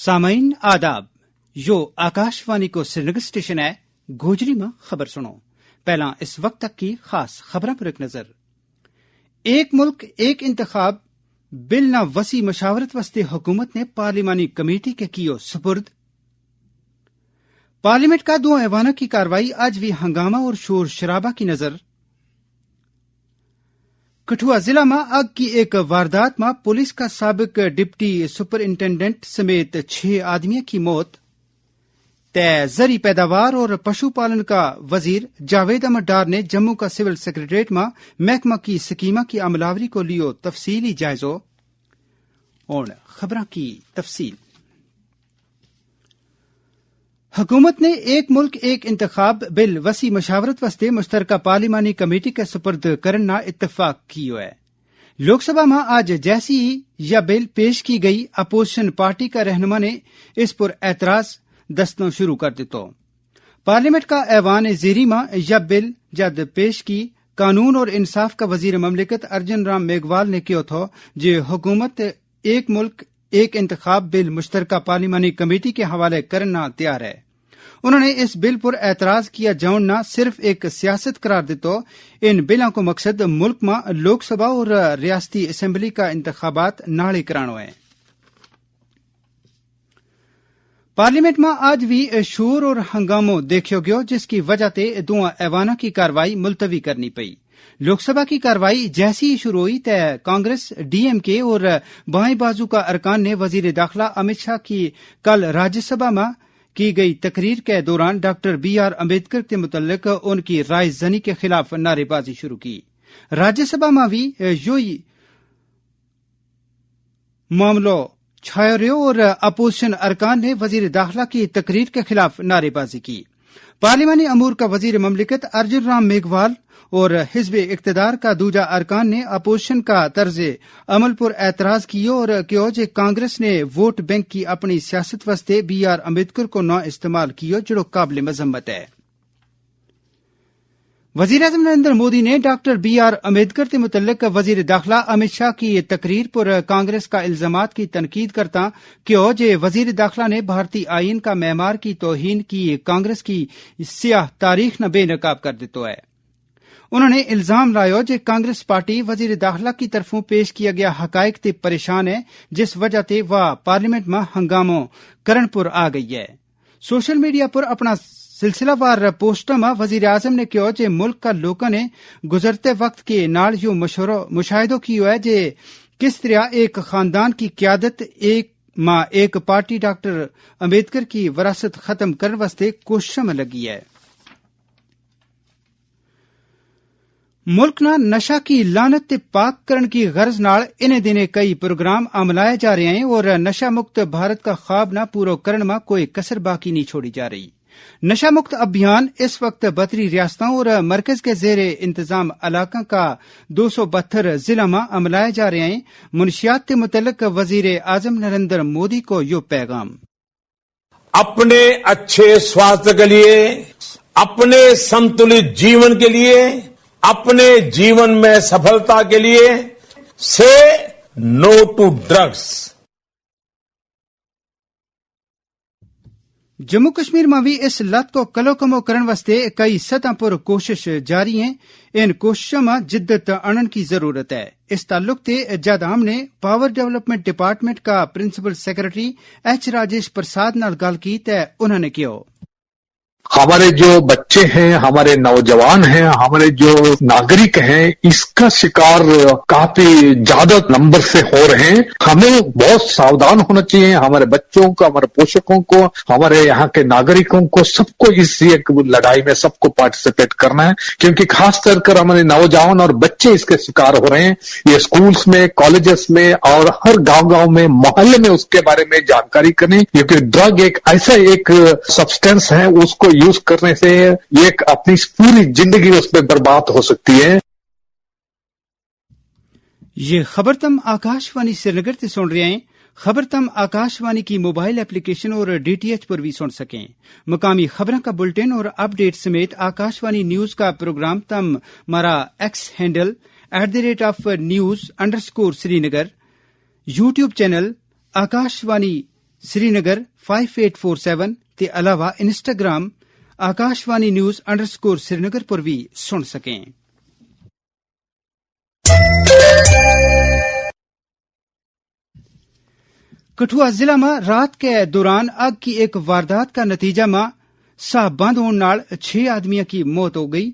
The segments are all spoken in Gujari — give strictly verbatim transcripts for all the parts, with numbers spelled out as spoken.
سامعین آداب، یوہ آکاشوانی کو سرینگر اسٹیشن ہے۔ گوجری ما خبر سنو۔ پہلاں اس وقت تک کی خاص خبراں پر ایک نظر۔ ایک ملک ایک انتخاب بل نا وسیع مشاورت واسطے حکومت نے پارلیمانی کمیٹی کے کیو سپرد۔ پارلیمنٹ کا دو ایوانوں کی کاروائی آج بھی ہنگامہ اور شور شرابہ کی نظر۔ کٹھوا ضلع ما آگ کی ایک واردات ما پولیس کا سابق ڈپٹی سپرنٹنڈنٹ سمیت چھ آدمیوں کی موت۔ تے زرعی پیداوار اور پشو پالن کا وزیر جاوید احمد ڈار نے جموں کا سول سیکرٹریٹ ما محکمہ کی سکیمہ کی عملاوری کو لیو تفصیلی جائزو۔ اور خبراں کی تفصیل۔ حکومت نے ایک ملک ایک انتخاب بل وسیع مشاورت واسطے مشترکہ پارلیمانی کمیٹی کے سپرد کرن نا اتفاق کیو ہے۔ لوک سبھا ما آج جیسی ہی یا بل پیش کی گئی، اپوزیشن پارٹی کا رہنما نے اس پر اعتراض دستوں شروع کر دیتو۔ پارلیمنٹ کا ایوان زیری ما یا بل جد پیش کی، قانون اور انصاف کا وزیر مملکت ارجن رام میگھوال نے کہیو تھو جے حکومت ایک ملک ایک انتخاب بل مشترکہ پارلیمانی کمیٹی کے حوالے کرنا تیار ہے۔ انہوں نے اس بل پر اعتراض کیا جون نہ صرف ایک سیاست قرار دیتو۔ ان بلاں کو مقصد ملک ما لوک سبھا اور ریاستی اسمبلی کا انتخابات ناڑے کرانو ہے۔ پارلیمنٹ ما آج بھی شور اور ہنگامو دیکھیو گیو، جس کی وجہ تے دواں ایوانوں کی کاروائی ملتوی کرنی پئی۔ لوک سبھا کی کاروائی جیسی ہی شروع ہوئی تے کانگریس، ڈی ایم کے اور بائیں بازو کا ارکان نے وزیر داخلہ امت شاہ کی کل راجیہ سبھا ما کی گئی تقریر کے دوران ڈاکٹر بی آر امبیڈکر کے متعلق ان کی رائے زنی کے خلاف نعرے بازی شروع کی۔ راجیہ سبھا ما بھی یوہی معاملو چھایو رہیو اور اپوزیشن ارکان نے وزیر داخلہ کی تقریر کے خلاف نعرے بازی کی۔ پارلیمانی امور کا وزیر مملکت ارجن رام میگھوال اور حزب اقتدار کا دوجا ارکان نے اپوزیشن کا طرز عمل پر اعتراض کیو اور کہیو جے کانگریس نے ووٹ بینک کی اپنی سیاست واسطے بی آر امبیڈکر کو نہ استعمال کیو جڑو قابل مذمت ہے۔ وزیر اعظم نریندر مودی نے ڈاکٹر بی آر امبیڈکر کے متعلق وزیر داخلہ امت شاہ کی تقریر پر کانگریس کا الزامات کی تنقید کرتا کہیو جے وزیر داخلہ نے بھارتی آئین کا معمار کی توہین کی کانگریس کی سیاہ تاریخ نا بے نقاب کر دیتو ہے۔ انہوں نے الزام لایو جے کانگریس پارٹی وزیر داخلہ کی طرفوں پیش کیا گیا حقائق تے پریشان ہے، جس وجہ تے وہ پارلیمنٹ ما ہنگامو کرن پر آ گئی ہے۔ سوشل میڈیا پر اپنا سلسلہ وار پوسٹاں ما وزیر اعظم نے کہیو جے ملک کا لوکاں نے گزرتے وقت کے نال یوہ مشاہدو کیو ہے جے کس طرح ایک خاندان کی قیادت ایک ما ایک پارٹی ڈاکٹر امبیڈکر کی وراثت ختم کرن واسطے کوششاں ما لگی ہے۔ ملک نا نشہ کی لعنت تے پاک کرن کی غرض نال انہیں دنیں کئی پروگرام عملائے جا رہے ہیں اور نشہ مکت بھارت کا خواب نا پورو کرن ما کوئی کسر باقی نہیں چھوڑی جا رہی۔ نشہ مکت ابھیان اس وقت بتری ریاستوں اور مرکز کے زیر انتظام علاقوں کا دو سو بہتر ضلع ما عملائے جا رہے ہیں۔ منشیات کے متعلق وزیر اعظم نریندر مودی کو یوہ پیغام۔ اپنے اچھے سواستھ کے لیے، اپنے سنتلت جیون کے لیے، اپنے جیون میں سفلتا کے لیے، سے نو ٹو ڈرگس۔ جموں کشمیر ما بھی اس لت کو کلو کمو کرن واسطے کئی سطح پر کوشش جاری ہیں۔ ان کوششوں ما جدت آنن کی ضرورت ہے۔ اس تعلق تے جد ہم نے پاور ڈیولپمنٹ ڈپارٹمنٹ کا پرنسپل سیکرٹری ایچ راجیش پرساد نال گل کی تے انہوں نے کہیو۔ ہمارے جو بچے ہیں، ہمارے نوجوان ہیں، ہمارے جو ناگرک ہیں، اس کا شکار کافی زیادہ نمبر سے ہو رہے ہیں۔ ہمیں بہت ساودھان ہونا چاہیے، ہمارے بچوں کو، ہمارے پوشکوں کو، ہمارے یہاں کے ناگرکوں کو، سب کو اس ایک لڑائی میں سب کو پارٹیسپیٹ کرنا ہے، کیونکہ خاص طور پر ہمارے نوجوان اور بچے اس کے شکار ہو رہے ہیں۔ یہ اسکولز میں، کالجز میں اور ہر گاؤں گاؤں میں، محلے میں اس کے بارے میں جانکاری کریں، کیونکہ ڈرگ ایک ایسا ایک سبسٹنس ہے، اس کو یوز کرنے سے یہ ایک اپنی پوری زندگی اس میں برباد ہو سکتی ہے۔ یہ خبر تم آکاشوانی سرینگر تے سن رہے ہیں۔ خبر تم آکاشوانی کی موبائل اپلیکیشن اور ڈی ٹی ایچ پر بھی سن سکیں۔ مقامی خبروں کا بلٹن اور اپ ڈیٹ سمیت آکاشوانی نیوز کا پروگرام تم مارا ایکس ہینڈل ایٹ دی ریٹ آف نیوز انڈر اسکور سری نگر، یوٹیوب چینل آکاشوانی سری نگر فائیو ایٹ فور سیون تے علاوہ انسٹاگرام آکاشوانی نیوز انڈر سکور سری نگر پر وی سن سکیں۔ کٹھوا ضلع ما رات کے دوران اگ کی ایک واردات کا نتیجہ ما ساہ بند ہون نال چھ آدمیاں کی موت ہو گئی،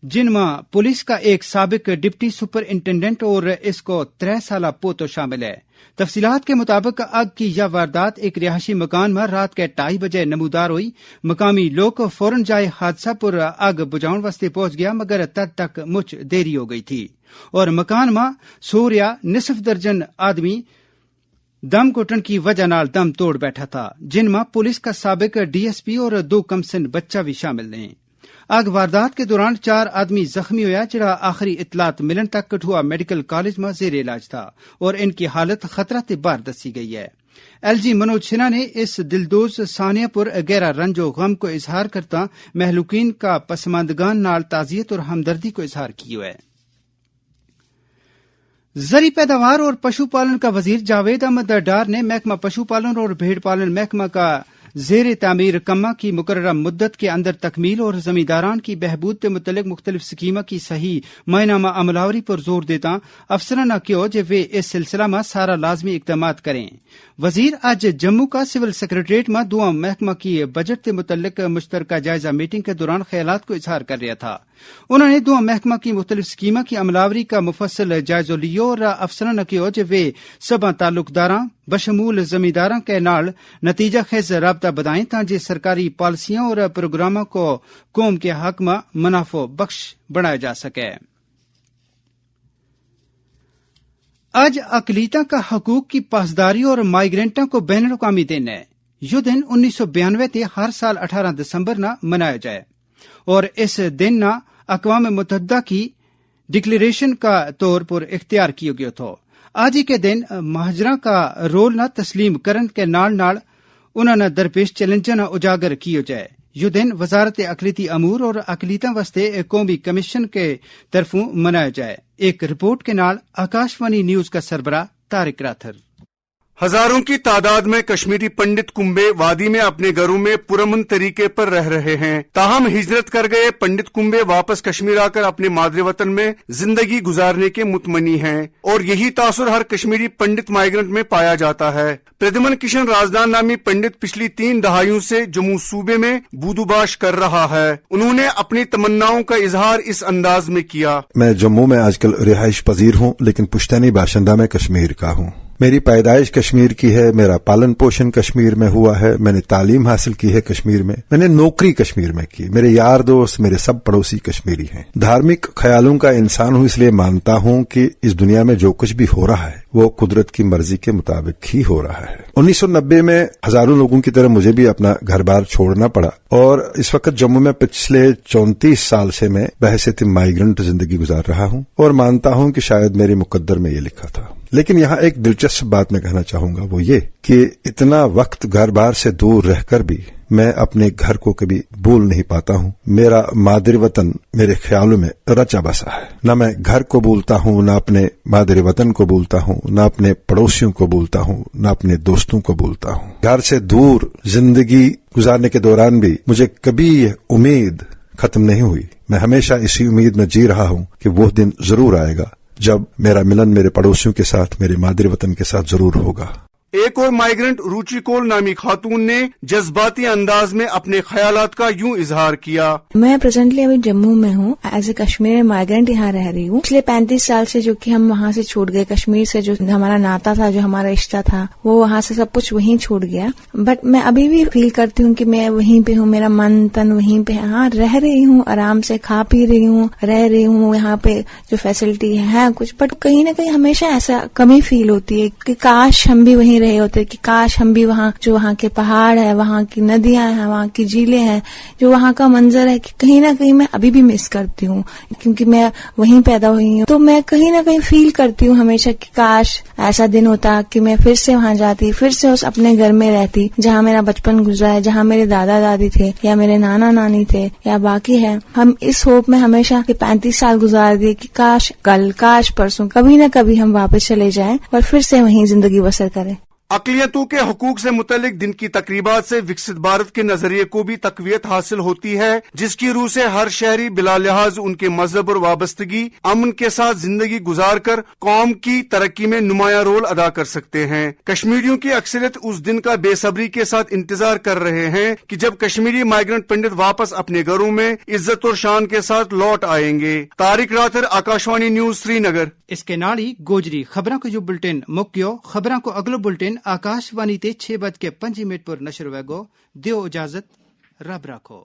جن ما پولیس کا ایک سابق ڈپٹی سپرنٹنڈنٹ اور اس کو ترے سالہ پوتو شامل ہے۔ تفصیلات کے مطابق اگ کی یا واردات ایک رہائشی مکان ما رات کے ٹائی بجے نمودار ہوئی۔ مقامی لوگ فورن جائے حادثہ پر اگ بجھاؤن واسطے پہنچ گیا، مگر تد تک مچ دیری ہو گئی تھی اور مکان ما سوریا نصف درجن آدمی دم گھٹن کی وجہ نال دم توڑ بیٹھا تھا، جن ما پولیس کا سابق ڈی ایس پی اور دو کمسن بچہ وی شامل ہیں۔ اگ واردات کے دوران چار آدمی زخمی ہویا، جڑا آخری اطلاعات ملن تک کٹھوا میڈیکل کالج ما زیر علاج تھا اور ان کی حالت خطرہ تے باہر دسی گئی ہے۔ ایل جی منوج سنہا نے اس دلدوز سانحہ پر گہرا رنج و غم کو اظہار کرتا مہلوکین کا پسماندگان نال تعزیت اور ہمدردی کو اظہار کیو ہے۔ زرعی پیداوار اور پشو پالن کا وزیر جاوید احمد ڈار نے محکمہ پشو پالن اور بھیڑ پالن محکمہ کا زیر تعمیر کماں کی مقررہ مدت کے اندر تکمیل اور زمینداران کی بہبود تے متعلق مختلف سکیماں کی صحیح ماہنامہ عملاوری پر زور دیتا افسراں نا کہیو جے ویہ اس سلسلہ ما سارا لازمی اقدامات کریں۔ وزیر اج جموں کا سول سیکرٹریٹ ما دواں محکمہ کی بجٹ تے متعلق مشترکہ جائزہ میٹنگ کے دوران خیالات کو اظہار کر رہیا تھا۔ انہوں نے دواں محکمہ کی مختلف سکیماں کی عملاوری کا مفصل جائزو لیو اور افسراں نا کہیو جے ویہ سبھاں تعلقداراں بشمول زمینداراں کے نال نتیجہ خیز رابطہ بدھائیں تاں جے سرکاری پالیسیاں اور پروگراماں کو قوم کے حق ما منافع بخش بنایا جا سکے۔ اج اقلیتاں کا حقوق کی پاسداری اور مائیگرنٹاں کو بین الاقوامی دن ہے۔ یوہ دن انیس سو بیانوے تے ہر سال اٹھارہ دسمبر نا منایا جائے اور اس دن نا اقوام متحدہ کی ڈکلیریشن کا طور پر اختیار کیو گیو تھو۔ آج ہی کے دن مہاجراں کا رول نا تسلیم کرن کے نال نال انہاں نا درپیش چیلنجاں نا اجاگر کیو جائے۔ یوہ دن وزارت اقلیتی امور اور اقلیتاں واسطے قومی کمیشن کے طرفوں منایا جائے۔ ایک رپورٹ کے نال آکاشوانی نیوز کا سربراہ طارق راتھر۔ ہزاروں کی تعداد میں کشمیری پنڈت کنبے وادی میں اپنے گھروں میں پرامن طریقے پر رہ رہے ہیں، تاہم ہجرت کر گئے پنڈت کنبے واپس کشمیر آ کر اپنے مادری وطن میں زندگی گزارنے کے متمنی ہیں، اور یہی تاثر ہر کشمیری پنڈت مائیگرنٹ میں پایا جاتا ہے۔ پردمن کشن رازدان نامی پنڈت پچھلی تین دہائیوں سے جموں صوبے میں بودوباش کر رہا ہے۔ انہوں نے اپنی تمناؤں کا اظہار اس انداز میں کیا۔ میں جموں میں آج کل رہائش پذیر ہوں، لیکن پشتینی باشندہ میں کشمیر کا ہوں۔ میری پیدائش کشمیر کی ہے، میرا پالن پوشن کشمیر میں ہوا ہے، میں نے تعلیم حاصل کی ہے کشمیر میں، میں نے نوکری کشمیر میں کی، میرے یار دوست، میرے سب پڑوسی کشمیری ہیں۔ دھارمک خیالوں کا انسان ہوں، اس لیے مانتا ہوں کہ اس دنیا میں جو کچھ بھی ہو رہا ہے وہ قدرت کی مرضی کے مطابق ہی ہو رہا ہے۔ انیس سو نبے میں ہزاروں لوگوں کی طرح مجھے بھی اپنا گھر بار چھوڑنا پڑا، اور اس وقت جموں میں پچھلے چونتیس سال سے میں بحیثیت مائیگرنٹ زندگی گزار رہا ہوں اور مانتا ہوں کہ شاید میرے مقدر میں یہ لکھا تھا۔ لیکن یہاں ایک دلچسپ بات میں کہنا چاہوں گا، وہ یہ کہ اتنا وقت گھر بار سے دور رہ کر بھی میں اپنے گھر کو کبھی بھول نہیں پاتا ہوں۔ میرا مادری وطن میرے خیالوں میں رچا بسا ہے۔ نہ میں گھر کو بھولتا ہوں، نہ اپنے مادری وطن کو بھولتا ہوں، نہ اپنے پڑوسیوں کو بھولتا ہوں، نہ اپنے دوستوں کو بھولتا ہوں۔ گھر سے دور زندگی گزارنے کے دوران بھی مجھے کبھی یہ امید ختم نہیں ہوئی۔ میں ہمیشہ اسی امید میں جی رہا ہوں کہ وہ دن ضرور آئے گا جب میرا ملن میرے پڑوسیوں کے ساتھ، میرے مادری وطن کے ساتھ ضرور ہوگا۔ ایک اور مائیگرنٹ روچی کول نامی خاتون نے جذباتی انداز میں اپنے خیالات کا یوں اظہار کیا۔ میں پریزنٹلی ابھی جموں میں ہوں، ایز اے کشمیر مائیگرنٹ یہاں رہ رہی ہوں۔ پچھلے پینتیس سال سے جو کہ ہم وہاں سے چھوٹ گئے، کشمیر سے جو ہمارا ناتا تھا، جو ہمارا رشتہ تھا، وہ وہاں سے سب کچھ وہیں چھوٹ گیا۔ بٹ میں ابھی بھی فیل کرتی ہوں کہ میں وہیں پہ ہوں، میرا من تن وہیں پہ ہے۔ ہاں، رہ رہی ہوں، آرام سے کھا پی رہی ہوں، رہ رہی ہوں یہاں پہ، جو فیسلٹی ہے کچھ، بٹ کہیں نہ کہیں ہمیشہ ایسا کمی فیل ہوتی ہے کہ کاش ہم بھی وہیں رہے ہوتے، کہ کاش ہم بھی وہاں، جو وہاں کے پہاڑ ہے، وہاں کی ندیاں ہیں، وہاں کی جھیلیں ہیں، جو وہاں کا منظر ہے، کہ کہیں نہ کہیں میں ابھی بھی مس کرتی ہوں، کیونکہ میں وہیں پیدا ہوئی ہوں۔ تو میں کہیں نہ کہیں فیل کرتی ہوں ہمیشہ کہ کاش ایسا دن ہوتا کہ میں پھر سے وہاں جاتی، پھر سے اس اپنے گھر میں رہتی، جہاں میرا بچپن گزرا ہے، جہاں میرے دادا دادی تھے یا میرے نانا نانی تھے یا باقی ہیں۔ ہم اس ہوپ میں ہمیشہ کہ پینتیس سال گزار دیے کہ کاش کل، کاش پرسوں، کبھی نہ کبھی ہم واپس چلے جائیں اور پھر سے وہیں زندگی بسر کریں۔ اقلیتوں کے حقوق سے متعلق دن کی تقریبات سے وکست بھارت کے نظریے کو بھی تقویت حاصل ہوتی ہے، جس کی روح سے ہر شہری بلا لحاظ ان کے مذہب اور وابستگی امن کے ساتھ زندگی گزار کر قوم کی ترقی میں نمایاں رول ادا کر سکتے ہیں۔ کشمیریوں کی اکثریت اس دن کا بے صبری کے ساتھ انتظار کر رہے ہیں کہ جب کشمیری مائیگرنٹ پنڈت واپس اپنے گھروں میں عزت اور شان کے ساتھ لوٹ آئیں گے۔ طارق راتھر، آکاشوانی نیوز، سری نگر۔ اس کے نال ہی گوجری خبراں کو یوہ بلٹن مک گیو۔ خبراں کو اگلو بلٹن آکاشوانی تے چھ بج کے پنجی منٹ پر نشر ہوئے گو۔ دیو اجازت، رب رکھو۔